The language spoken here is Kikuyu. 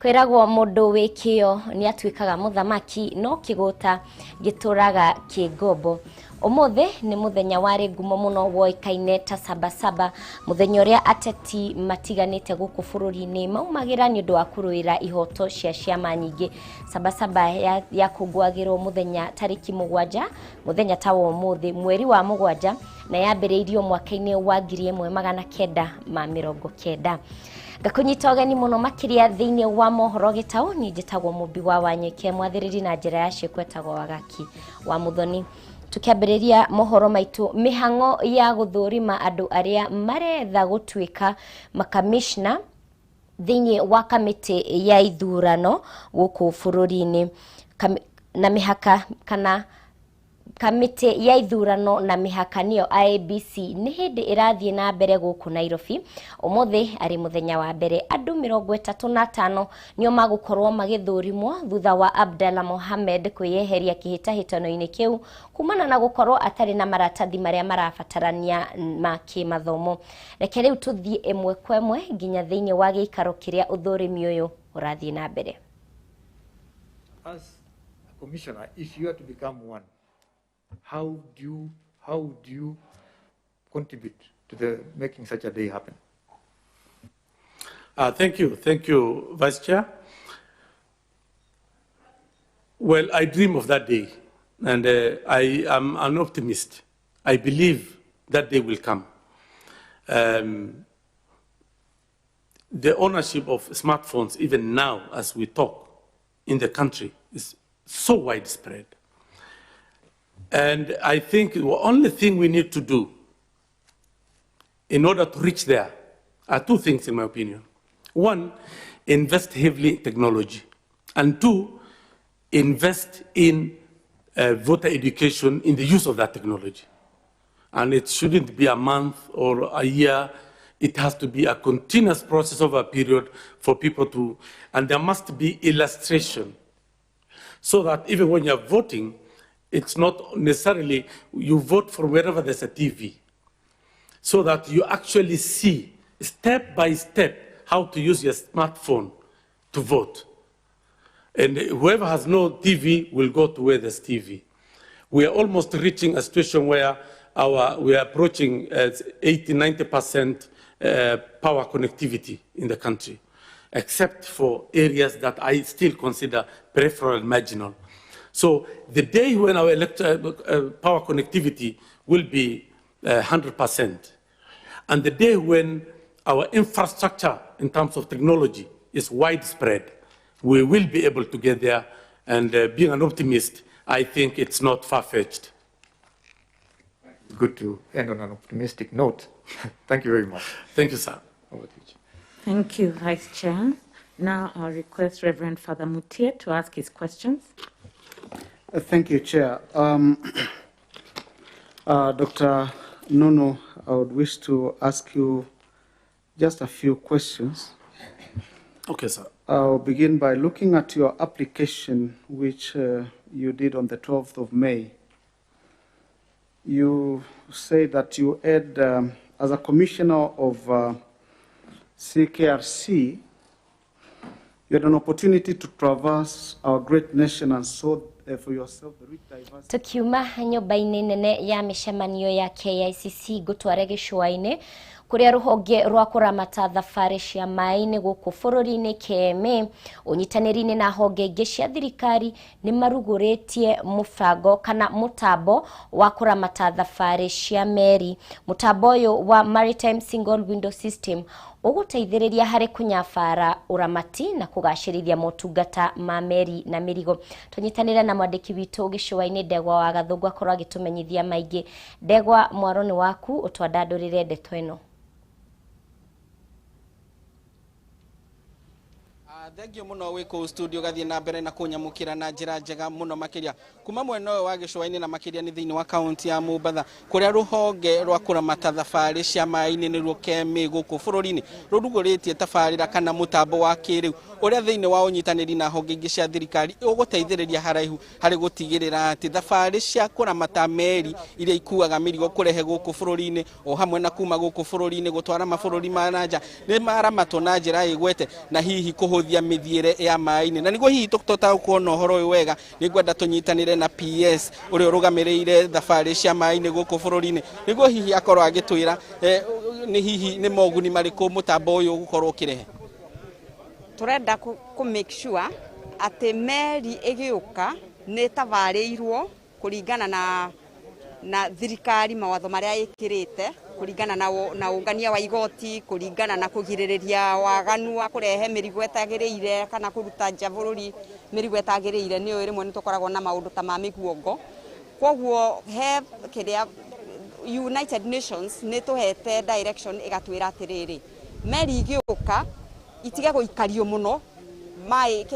Kwĩragwo mũndũ wĩ kĩo nĩ atuĩkaga mũthamaki no kĩgũta gĩtũraga kĩngombo. Ũmũthĩ nĩ mũthenya warĩ ngumo mũno woĩkaine ta Sabasaba, mũthenya ũrĩa ateti matiganĩte gũkũ bũrũri-inĩ maumagĩra nĩ ũndũ wa kũrũĩra ihoto cia ciama nyingĩ. Sabasaba yakũngũagĩrwo mũthenya tarĩki 7, mũthenya ta wa ũmũthĩ, mweri wa 7, na yambĩrĩirio mwaka-inĩ wa 1990. Ngakunyita ũgeni mũno makĩria thĩinĩ wa mohoro gĩtaũ. Niĩ njĩtagwo Mũmbi wa Wanyeke, mwathĩrĩri na njĩra ya ciĩko etagwo Wagaki wa Mũthoni. Tukiambĩrĩria mohoro maitũ, mĩhang'o ya gũthũrima andũ arĩa maretha gũtuĩka makamishna thĩinĩ wa kamĩtĩ ya ithurano gũkũ bũrũri-inĩ na mĩhaka kana kamĩtĩ ya ithurano na mĩhaka nĩyo IEBC nĩ hĩndĩ ĩrathiĩ na mbere gũkũ Nairobi. Ũmũthĩ arĩ mũthenya wa mbere, andũ 35 nĩo magũkorwo magĩthũrimwo thutha wa Abdalla Mohamed kwĩyeheria kĩhĩtahĩtano-inĩ kĩu kumana na gũkorwo atarĩ na maratathi marĩa marabatarania ma kĩmathomo. Reke rĩu tũthiĩ ĩmwe kwa ĩmwe nginya thĩinĩ wa gĩikaro kĩrĩa ũthũrimi ũyũ ũrathiĩ na mbere. As a commissioner, if you are to become one, how do you contribute to the making such a day happen? Thank you, Vice Chair. Well, I dream of that day, and I am an optimist. I believe that day will come. The ownership of smartphones, even now as we talk in the country, is so widespread. And I think the only thing we need to do in order to reach there are two things, in my opinion. One, invest heavily in technology. And two, invest in voter education in the use of that technology. And it shouldn't be a month or a year. It has to be a continuous process over a period for people to, and there must be illustration so that even when you're voting, it's not necessarily you vote for wherever there's a TV, so that you actually see step by step how to use your smartphone to vote. And whoever has no TV will go to where there's TV. We are almost reaching a situation where we are approaching 80, 90% power connectivity in the country, except for areas that I still consider peripheral and marginal. So the day when our power connectivity will be 100%, and the day when our infrastructure in terms of technology is widespread, we will be able to get there. And being an optimist, I think it's not far-fetched. Good to end on an optimistic note. Thank you very much. Thank you, sir. Over to you. Thank you, Vice Chair. Now I'll request Reverend Father Mutie to ask his questions. Thank you, Chair. Dr. Nunu, I would wish to ask you just a few questions. Okay, sir. I'll begin by looking at your application, which you did on the 12th of May. You say that you had, as a commissioner of CKRC, you had an opportunity to traverse our great nation and saw for yourself the rich diversity. Tukiuma nyũmba-inĩ nene ya mĩcemanio ya KICC ngũtware gĩcũa-inĩ kũrĩa rũhonge rwa kũramata thabarĩ cia maĩ-inĩ gũkũ bũrũri-inĩ KMA ũnyitanĩri-inĩ na honge ingĩ cia thirikari nĩ marugũrĩtie mũbango kana mũtambo wa kũramata thabarĩ cia meri. Mũtambo ũyũ wa Maritime Single Window System ũgũteithĩrĩria harĩ kũnyabara ũramati na kũgacĩrithia motungata ma meri na mĩrigo. Tũnyitanĩre na mwandĩki witũ gĩcũa-inĩ Ndegwa wa Gathũngũ akorwo agĩtũmenyithia maingĩ. Ndegwa, mwaro nĩ waku, ũtwandandũrĩre ndeto ĩno. Thengio muno wi kuu studio gathie na mbere na kunyamukira na njira njega muno makiria kuma mwena uyu wa gicũa-inĩ na makiria ni thiini wa kaunti ya Mombatha kuria ruhonge rwa kuramata thabarĩ cia maĩ-inĩ nĩruo KMA guku bũrũri-inĩ rurugũrĩtie tabarĩra kana mũtambo wa kĩrĩu ũrĩa thĩinĩ wa ũnyitanĩri na honge ingĩ cia thirikari ũgũteithĩrĩria haraihu harĩ gũtigĩrĩra atĩ thabarĩ cia kũramata meri iria ikuaga mĩrigo kũrehe gũkũ bũrũri-inĩ o hamwe na kuma gũkũ bũrũri-inĩ gũtwara mabũrũri ma na nja nĩ maramatwo na njĩra ĩgwete na hihi kũhũthia cia mĩthiĩre ya maĩ-inĩ. Na nĩguo hihi tũtaũkwo na ũhoro ũyũ wega, nĩ ngwenda tũnyitanĩre na PS ũrĩa ũrũgamĩrĩire thabarĩ cia maĩ-inĩ gũkũ bũrũri-inĩ, nĩguo hihi akorwo agĩtwĩra nĩ hihi nĩ moguni marĩkũ mũtambo ũyũ ũgũkorwo ũkĩrehe. Turenda ku make sure atĩ meri ĩgĩũka nĩ tabarĩirwo kũringana na thirikari, mawatho marĩa ĩkĩrĩte kũringana na ũngania wa igoti, kũringana na kũgirĩrĩria waganu wa kũrehe mĩrigo ĩtagĩrĩire kana kũruta nja bũrũri mĩrigo ĩtagĩrĩire. Nĩ ũĩ rĩmwe nĩ tũkoragwo na maũndũ ta ma mĩguongo, koguo he kĩrĩa United Nations nĩ tũhete direction, ĩgatwĩra atĩrĩrĩ, meri igĩũka itige gũikario mũno maĩ.